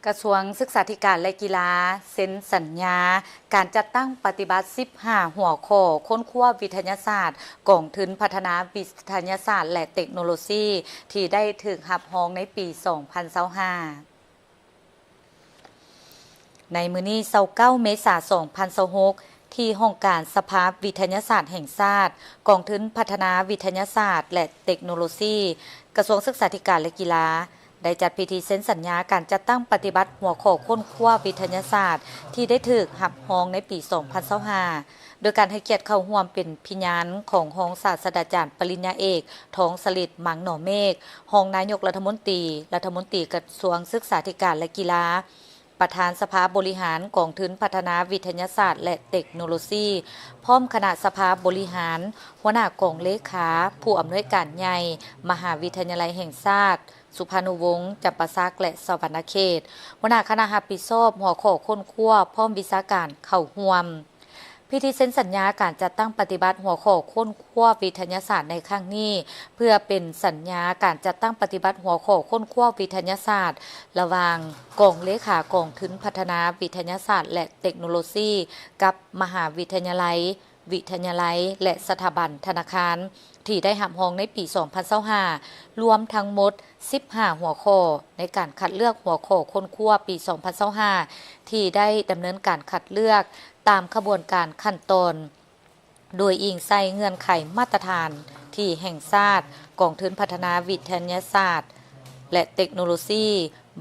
ກະຊວງສຶກສາທິການ ແລະ ກິລາ ເຊັນສັນຍາການຈັດຕັ້ງປະຕິບັດສິບຫ້າຫົວຂໍ້ຄົ້ນຄວ້າວິທະຍາສາດ ກອງທຶນພັດທະນາວິທະຍາສາດ ແລະ ເຕັກໂນໂລຊີ ທີ່ໄດ້ຖືກຮັບຮອງໃນປີສອງພັນຊາວຫ້າ. ໃນມື້ນີ້ ຊາວເກົ້າເມສາ ສອງພັນຊາວຫົກ ທີ່ຫ້ອງການສະພາວິທະຍາສາດແຫ່ງຊາດ, ກອງທຶນພັດທະນາວິທະຍາສາດ ແລະ ເຕັກໂນໂລຊີ, ກະຊວງສຶກສາທິການ ແລະ ກິລາ ໄດ້ຈັດພິທີເຊັນສັນຍາການຈັດຕັ້ງປະຕິບັດຫົວຂໍ້ຄົ້ນຄວ້າວິທະຍາສາດ ທີ່ໄດ້ຖືກຮັບຮອງໃນປີສອງພັນຊາວຫ້າ ໂດຍການໃຫ້ກຽດເຂົ້າຮ່ວມເປັນພະຍານຂອງຮອງສາດສະດາຈານປະລິນຍາເອກ ທອງສະລິດ ມັງໜໍເມກ, ຮອງນາຍົກລັດຖະມົນຕີ, ລັດຖະມົນຕີກະຊວງສຶກສາທິການ ແລະ ກິລາ, ປະທານສະພາບໍລິຫານກອງທຶນພັດທະນາວິທະຍາສາດ ແລະ ເຕັກໂນໂລຊີ, ພ້ອມຄະນະສະພາບໍລິຫານ, ຫົວໜ້າກອງເລຂາ, ຜູ້ອຳນວຍການໃຫຍ່ມະຫາວິທະຍາໄລແຫ່ງຊາດ, ສຸພານຸວົງ, ຈຳປາສັກ ແລະ ສະຫວັນນະເຂດ, ຫົວໜ້າຄະນະຮັບຜິດຊອບຫົວຂໍ້ຄົ້ນຄວ້າ ພ້ອມວິຊາການເຂົ້າຮ່ວມ. ພິທີເຊັນສັນຍາການຈັດຕັ້ງປະຕິບັດຫົວຂໍ້ຄົ້ນຄວ້າວິທະຍາສາດໃນຄັ້ງນີ້ ເພື່ອເປັນສັນຍາການຈັດຕັ້ງປະຕິບັດຫົວຂໍ້ຄົ້ນຄວ້າວິທະຍາສາດ ລະຫວ່າງກອງເລຂາກອງທຶນພັດທະນາວິທະຍາສາດ ແລະ ເຕັກໂນໂລຊີ ກັບມະຫາວິທະຍາໄລ, ວິທະຍາໄລ ແລະ ສະຖາບັນທະນາຄານ ທີ່ໄດ້ຮັບຮອງໃນປີສອງພັນຊາວຫ້າ ລວມທັງໝົດສິບຫ້າຫົວຂໍ້ ໃນການຄັດເລືອກຫົວຂໍ້ຄົ້ນຄວ້າປີສອງພັນຊາວຫ້າ ທີ່ໄດ້ດຳເນີນການຄັດເລືອກຕາມຂະບວນການຂັ້ນຕອນ ໂດຍອີງໃສ່ເງື່ອນໄຂມາດຕະຖານທີ່ແຫ່ງຊາດ, ກອງທຶນພັດທະນາວິທະຍາສາດ ແລະ ເຕັກໂນໂລຊີ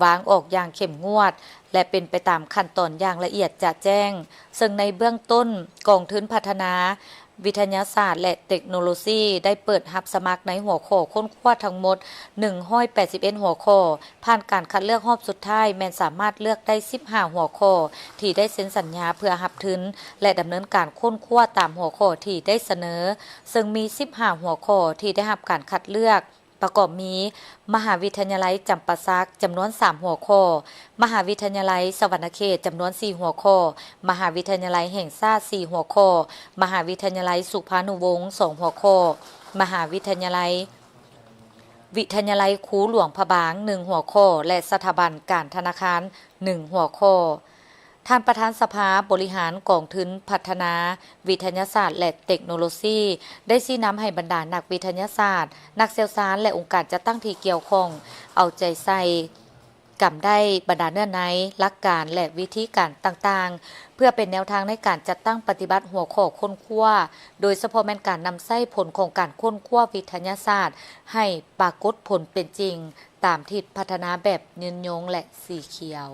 ວາງອອກຢ່າງເຂັ້ມງວດ ແລະ ເປັນໄປຕາມຂັ້ນຕອນຢ່າງລະອຽດຈະແຈ້ງ, ເຊິ່ງໃນເບື້ອງຕົ້ນ ກອງທຶນພັດທະນາວິທະຍາສາດ ແລະ ເຕັກໂນໂລຊີ ໄດ້ເປີດຮັບສະໝັກໃນຫົວຂໍ້ຄົ້ນຄວ້າທັງໝົດໜຶ່ງຮ້ອຍແປດສິບເອັດຫົວຂໍ້, ຜ່ານການຄັດເລືອກຮອບສຸດທ້າຍແມ່ນສາມາດເລືອກໄດ້ສິບຫ້າຫົວຂໍ້ທີ່ໄດ້ເຊັນສັນຍາເພື່ອຮັບທຶນ ແລະ ດຳເນີນການຄົ້ນຄວ້າຕາມຫົວຂໍ້ທີ່ໄດ້ສະເໜີ, ເຊິ່ງມີສິບຫ້າຫົວຂໍ້ທີ່ໄດ້ຮັບການຄັດເລືອກ ປະກອບມີ ມະຫາວິທະຍາໄລຈຳປາສັກ ຈຳນວນສາມຫົວຂໍ້, ມະຫາວິທະຍາໄລສະຫວັນນະເຂດ ຈຳນວນສີ່ຫົວຂໍ້, ມະຫາວິທະຍາໄລແຫ່ງຊາດສີ່ຫົວຂໍ້, ມະຫາວິທະຍາໄລສຸພານຸວົງສອງຫົວຂໍ້, ມະຫາວິທະຍາໄລ ວິທະຍາໄລຄູຫຼວງພະບາງໜຶ່ງຫົວຂໍ້ ແລະ ສະຖາບັນການທະນາຄານໜຶ່ງຫົວຂໍ້. ທ່ານປະທານສະພາບໍລິຫານກອງທຶນພັດທະນາວິທະຍາສາດ ແລະ ເຕັກໂນໂລຊີ ໄດ້ຊີ້ນຳໃຫ້ບັນດານັກວິທະຍາສາດ, ນັກຊ່ຽວຊານ ແລະ ອົງການຈັດຕັ້ງທີ່ກ່ຽວຂ້ອງ ເອົາໃຈໃສ່ກຳໄດ້ບັນດາເນື້ອໃນ, ຫຼັກການ ແລະ ວິທີການຕ່າງໆ ເພື່ອເປັນແນວທາງໃນການຈັດຕັ້ງປະຕິບັດຫົວຂໍ້ຄົ້ນຄວ້າ, ໂດຍສະເພາະແມ່ນການນຳໃຊ້ຜົນຂອງການຄົ້ນຄວ້າວິທະຍາສາດໃຫ້ປາກົດຜົນເປັນຈິງ ຕາມທິດພັດທະນາແບບຍືນຍົງ ແລະ ສີຂຽວ.